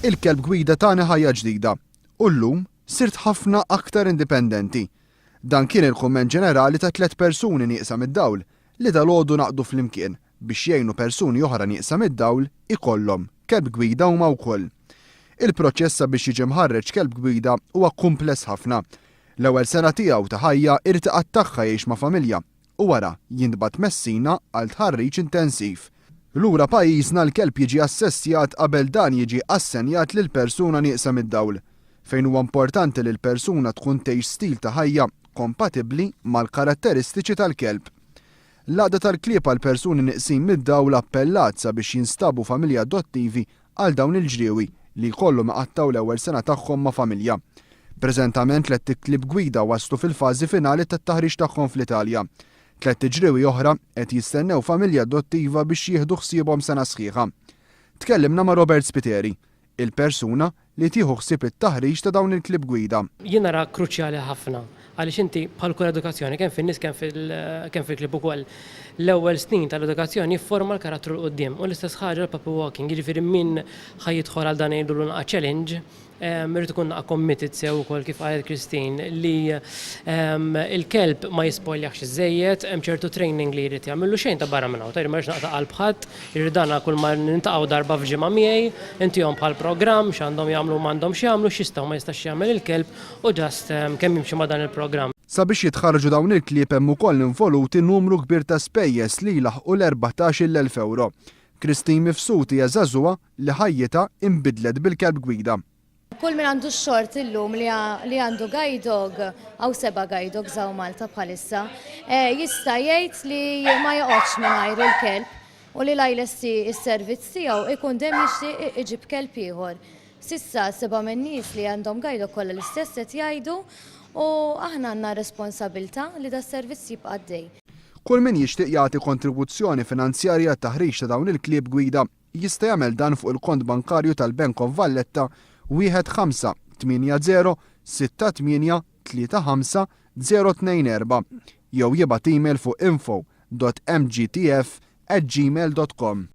Il-kelb gwida tani ħajja ġdida u llum sirt ħafna aktar indipendenti. Dan kien il-kumment ġenerali ta' tlett persuni nieqsa mid-dawl li dalgħodu ngħaqdu flimkien biex jgħinu persuni oħra nieqsa mid-dawl ikollhom kelb gwida huma wkoll. Il-proċess sabiex jiġi mħarreġ kelb gwida huwa kumpless ħafna. L-ewwel sena tiegħu ta' ħajja irid iqattagħha jgħix ma' familja u wara jintbagħat Messina għal tħarriġ intensiv. Lura pajjiżna l-kelb jiġi assessjat qabel dan jiġi assenjat lil persuna nieqsa mid-dawl, fejn huwa importanti li l-persuna tkun tgħix stil ta' ħajja kompatibbli mal-karatteristiċi tal-kelb. L-Għaqda tal-Klieb għal Persuni Nieqsin mid-Dawl appellat sabiex jinstabu familji adottivi għal dawn il-ġriewi li jkollhom iqattgħu l-ewwel sena tagħhom ma' familja. Preżentament tlett iklieb gwida waslu fil-fażi finali tat-taħriġ tagħhom fl-Italja. Tlett iġriewi oħra qed jistennew familja adottiva biex jieħdu ħsiebhom sena sħiħa. Tkellimna ma' Robert Spiteri, il-persuna li tieħu ħsieb it-taħriġ ta' dawn il-klieb gwida. Jien nara kruċjali ħafna għaliex inti bħal kull edukazzjoni kemm fin-nies kemm fil kemm fil-klieb ukoll, l-ewwel snin tal-edukazzjoni jifforma l-karattru 'l quddiem u l-istess ħaġa l-puppy walking, jiġifieri min ħa jidħol għal dan ngħidulu naqa' challenge, Irid ikun naqa' committed sew ukoll kif qalet Christine li il-kelb ma jispoiljahx iżżejjed, hemm ċertu training li jrid jagħmillu xejn ta' barra minn hawn, tajjeb ma rridx naqta' qalb ħadd, jiġifieri dan kull ma niltaqgħu darba f'ġimgħa miegħi, intihom bħal programm x'għandhom jagħmlu u m'għandhomx jagħmlu, x'jista' u ma jistax jagħmel il-kelb u just kemm jimxi ma' dan il-programm. Sabiex jitħarrġu dawn il-klieb hemm ukoll involuti numru kbir ta' spejjeż li jlaħħqu l-14,000 ewro. Christine Mifsud hija żagħżugħa li ħajjitha inbidlet bil-kelb gwida. Kull min għandu x-xorti llum li għandu guide dog, hawn seba' guide dogs hawn Malta bħalissa, jista' jgħid li ma joqgħodx mingħajru l-kelb u li la jlesti s-servizz tiegħu jkun dejjem jixtieq iġib kelb ieħor. S'issa seba' min-nies li għandhom guide dog kollha l-istess qed jgħidu u aħna għandna responsabilità li das-servizz jibqa' għaddej. Kull min jixtieq jagħti kontribuzzjoni finanzjarja għat-taħriġ ta' dawn il-klieb gwida jista' jagħmel dan fuq il-kont bankarju tal-Bank of Valletta 1 5 8 0 6 8 3 5 0 2 4 jew jibgħat email fuq info.mgtf@gmail.com.